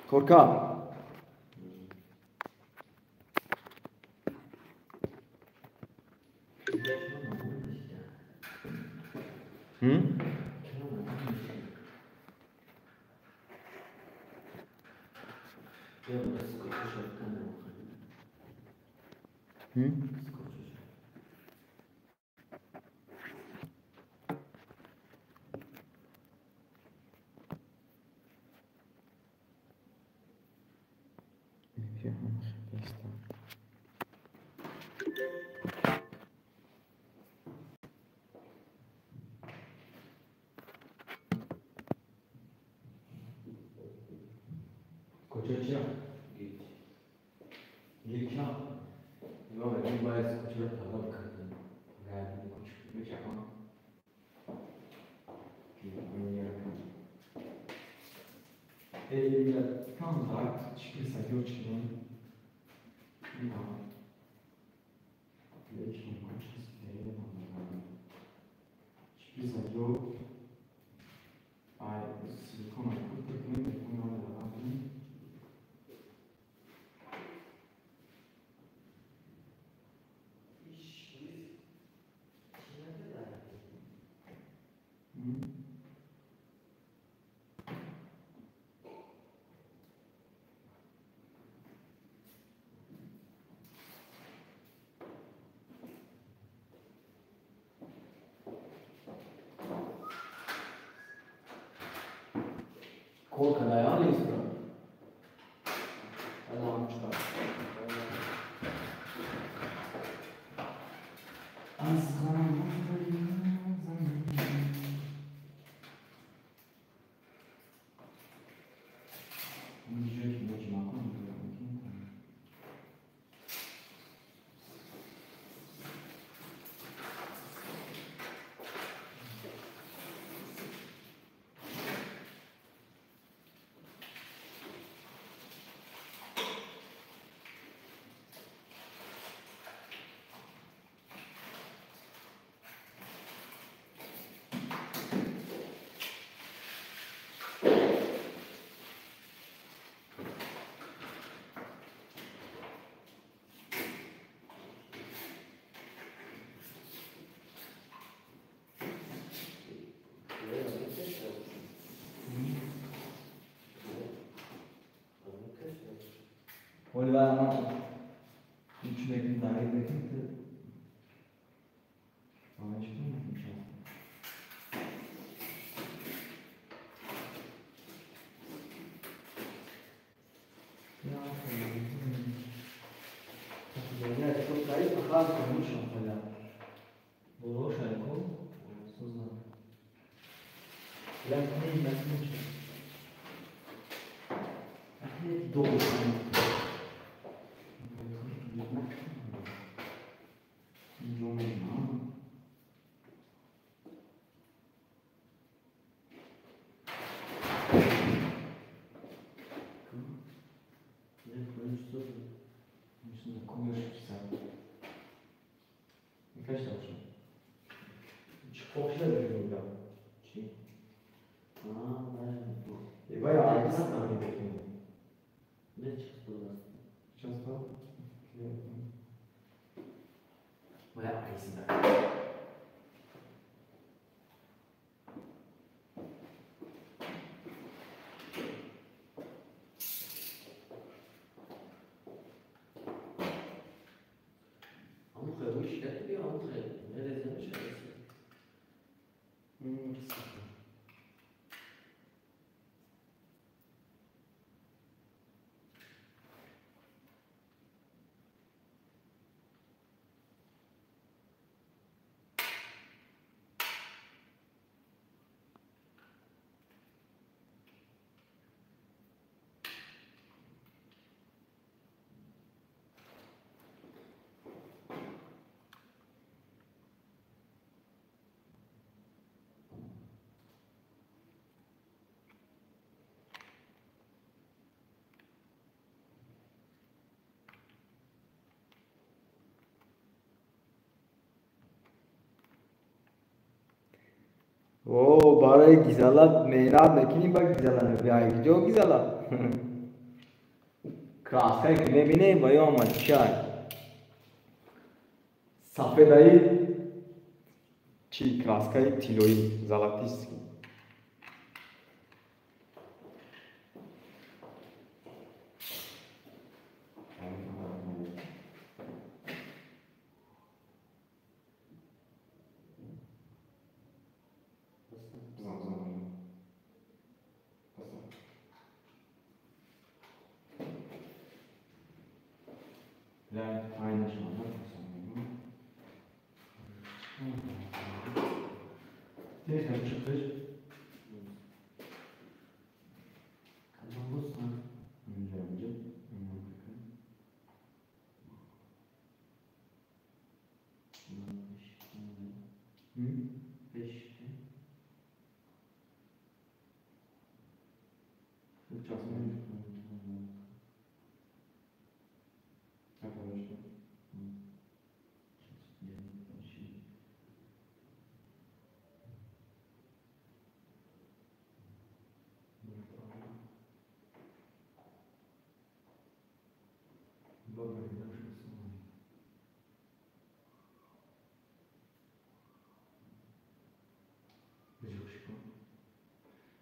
Korka. Hm? Hm? Korkan ayağını istiyor. Allah'ım çıkar. О, барои гизала меҳнат мекунӣ, ба гизала мебиҳай. Куҷо гизала? Краскае ки мебинем ва ё омад чай. Сафедаи чӣ краскаи тиллоӣ, золотистый.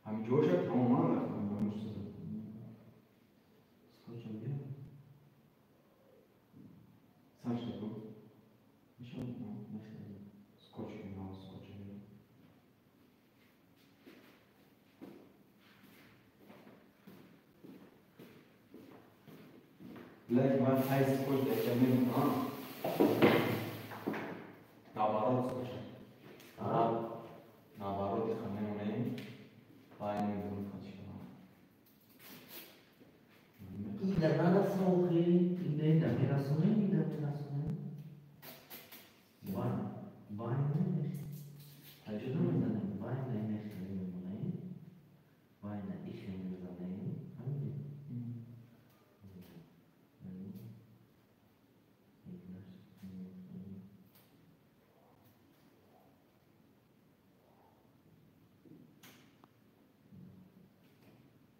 Ҳамин ҷоша тамоман Лек ман ҳайс скотч дар мемонам. Наоборот скотч. Наоборот иха мемонем. Байн мемонем. Ида нарасохи, ида ида мерасонем, ида мерасонем. Байн намех. Таҷриба мезанем, байн намех мемонем. Байн ихе мезанем. Фаҳмидӣ?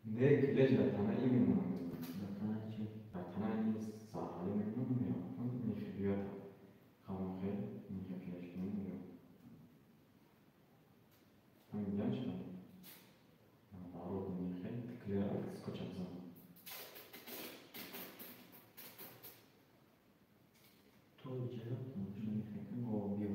Не клеш дар танаи мемонам. Дар танаи чӣ? Дар танаи сарҳалӣ мемонам ё нихиёта. Хамохел нихе клеш мемонам ё. Ҳамин шуд. Наоборот нихе клера скотча бизанам. То ҷаро Нихе о биё.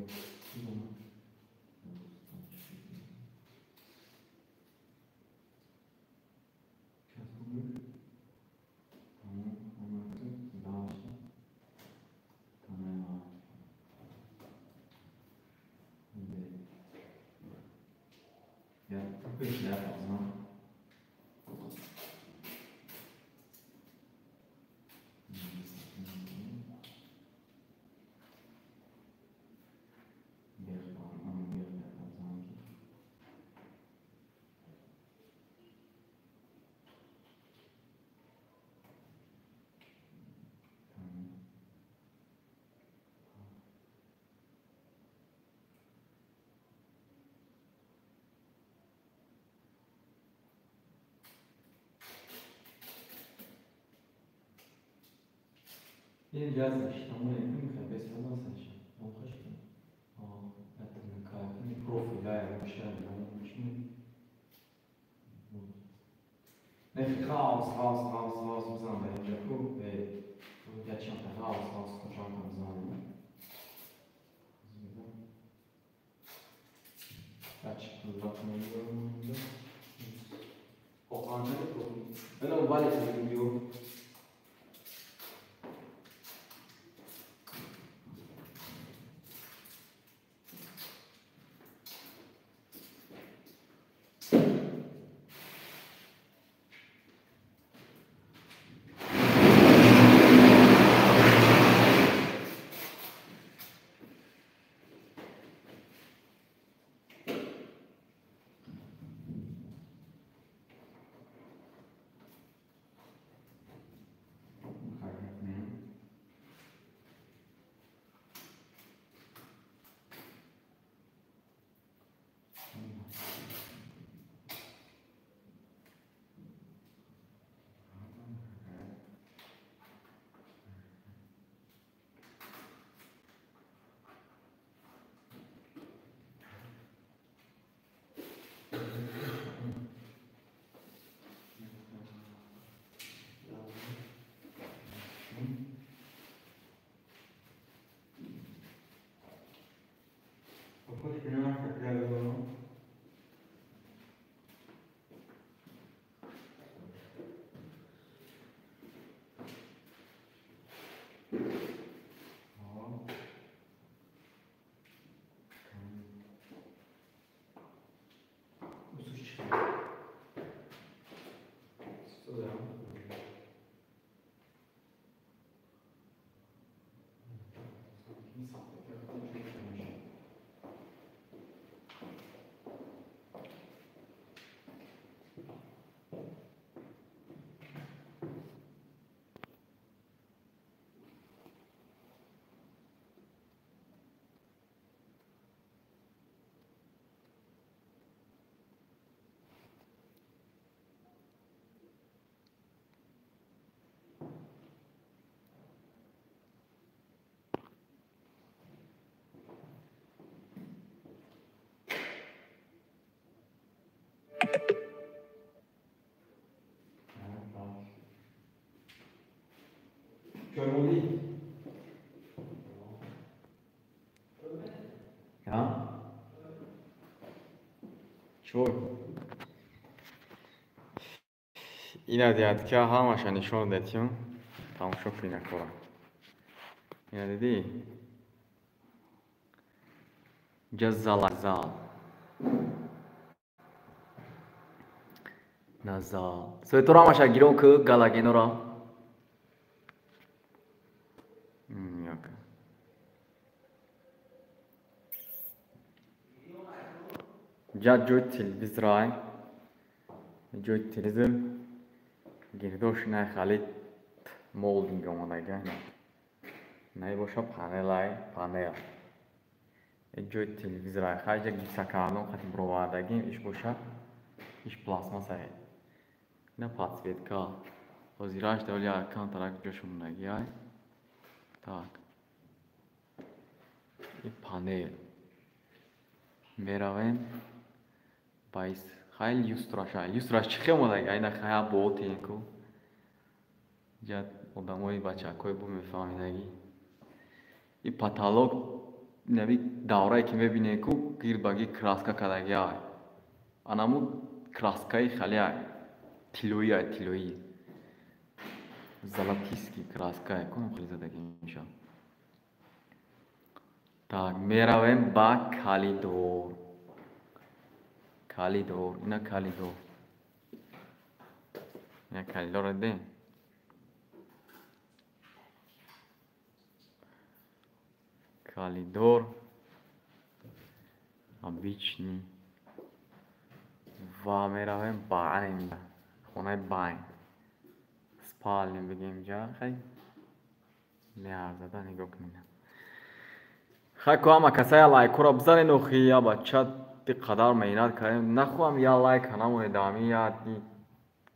Ин ҷазаш тамоми мехоҳ Нехи raus, raus, raus, raus бизан дар инҷа ку ячанта raus, raus кучанта бизан. Ина вале видео. Чой. Ина диядка ҳамаша нишон дадим. Тамошо кунед кора. Ина дидӣ? Ҷа зала зал. На зал. Светора ҳамаша гирон ку галагенора. Ҷа ҷои телевизорай. Ҷои телевизор. Гирдош най халид молдинг омадага. Най боша панелай, панел. Ҷои телевизорай. Хайҷа гипсакардон қати бировардагим, иш боша, иш пластмассай. Ина подсветка. Ҳозираш давли якан тарак ҷошумонагиай. Так. И панел. Меравем. Байс. Хай люстраша. Люстраш чӣ хел омадага? Айна хая боотенку. Ҷа одамои бачакҳои бу мефаҳмидагӣ. И потолок нави даврае ки мебинем ку гирбаги краска кардагиай. Анаму краскаи халиай. Тиллоиай, тиллоӣ. Золотистый краскае ку хеле задагӣ меша. Так, меравем ба калидор. Калидор, ина калидор. Ина калидорро дидем? Калидор обычный. Ва меравем ба ана хонаи байн. Спальня бигем ҷа, хай меарзада нигоҳ кунед. Хай ку ҳама касая лайкҳоро бизанед охи, я бача қадар меҳнат кардем. Нахоҳам я лайк намонед, ами я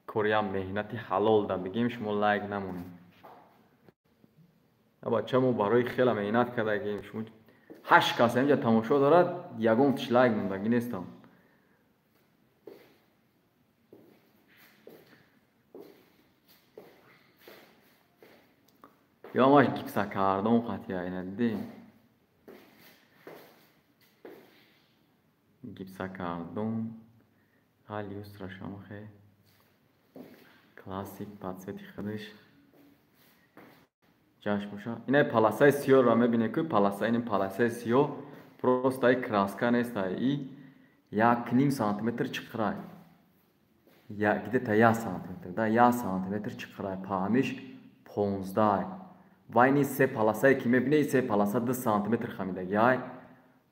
кори я меҳнати ҳалол да бигем, шумо лайк намонед. Я бача мо барои хела меҳнат кардагем, шумо 8 кас инҷа тамошо дорад, ягон тиш лайк мондагӣ нестам. Ё ҳамаш гипсакардон қатъия, ина дидӣ? Гипсакардон, ҳа люстрашам хе классик подсвети худаш ҷашн боша. Ина паласаи сиёҳро мебинед ку паласа, ин паласаи сиёҳ просто ай краска нест, ай и 1.5 сантиметр чиқирай. Где-то 1 сантиметр, да, 1 сантиметр чиқирай. Паҳмиш 15. Ва ини се паласае ки мебинед, се паласа 2 сантиметр хамидагиай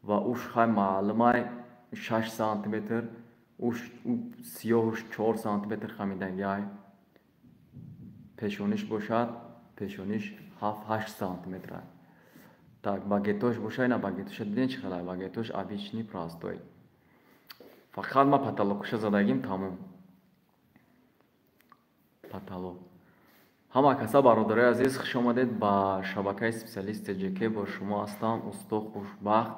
ва уш хай маълумай 6 сантиметр, уш сиёҳуш 4 сантиметр хамидагиай. Пешониш бошад, пешониш 7-8 сантиметр. Так, багетош бошад, ина багетоша дидем чӣ хелай, багетош обычный простой. Фақат ма потолокуша задагим, тамом. Потолок. Ҳама каса бародарои азиз, хуш омадед ба шабакаи специалист ТҶК. Бо шумо ҳастам усто Хушбахт.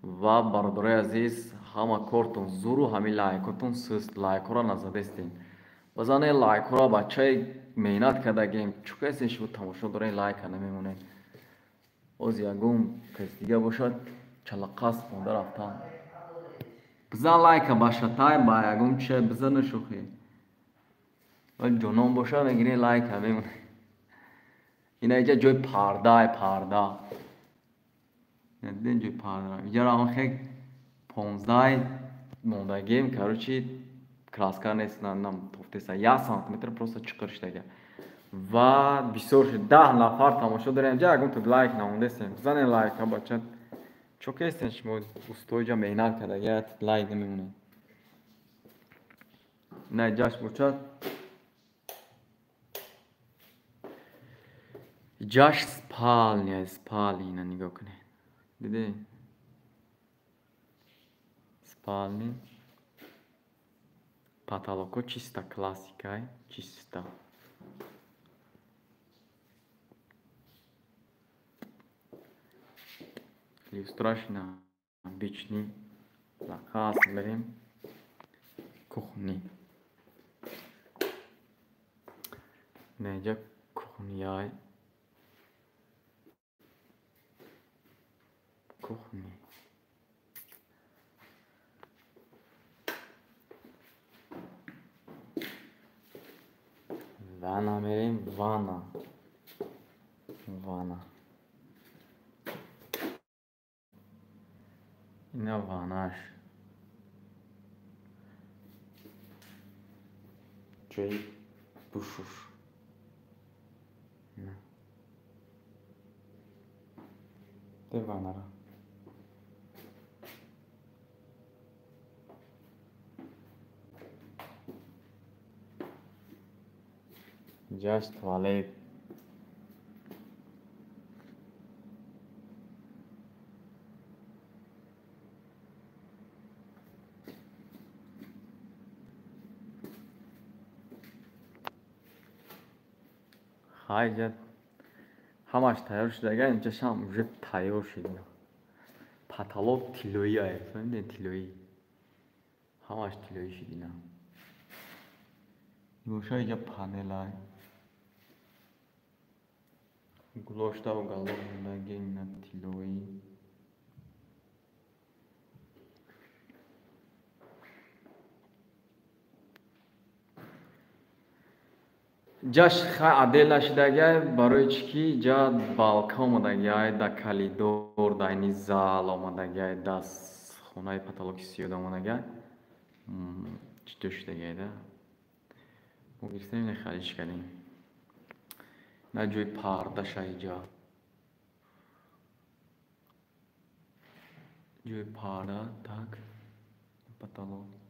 Ва бародарои азиз, ҳама кортон зуру, ҳамин лайкотон суст, лайкҳоро назадестем. Базане лайкҳоро бачаи меҳнат кардагем. Чӯ касен шумо тамошо доред, лайка намемонед. Оз ягон кас дига бошад, чалақас хонда рафтан. Бизан лайка ба шатай, ба ягон чиз бизана шӯхӣ. Ва ҷонон бошад, мегиред лайка мемонед. Ина иҷа ҷои парда, парда. Дидем ҷои парда. Иҷаро ҳам хек 15 мондагем, короче, краска нест, нам тофтеса 1 сантиметр просто чиқир шудага. Ва бисёр шуд, 10 нафар тамошо дорем. Ҷа ягон ту лайк намондестем. Бизанед лайка, бача. Чо кестен шумо устои ҷа меҳнат кардага, лайк намемонед. Ина ҷаш бошад. Ҷаш спальня, спальня, ина нигоҳ кунед. Дидед? Спальня. Потолоко чисто классикай, чисто. Люстраш на обычный. Заказ берем. Кухни. Неҷа кухняй. Кухни. Ванна мерем, ванна. Ванна. Ина ваннаш. Ҷои бушуш. Ина. Де ваннара. Ҷаш туалет. Хай ҷа ҳамаш тайёр шудага, инҷашам уже тайёр шуд. Потолок тиллоӣ ай, фаҳмидед, тиллоӣ. Ҳамаш тиллоӣ шуд ина. Боша иҷа панелай. Гулошта уголок мондаги ина тиллоӣ. Ҷаш хай отдел нашудагай, барои чӣ ки ҷа балка омадагиай, да калидор, да ини зал омадагиай, да хонаи потолоки сиёда омадагиай. Ҷудо шудагиай да. Мо гирифтем ина харидш кардем. На ҷои пардаша иҷа. Ҷои парда, так, потолок.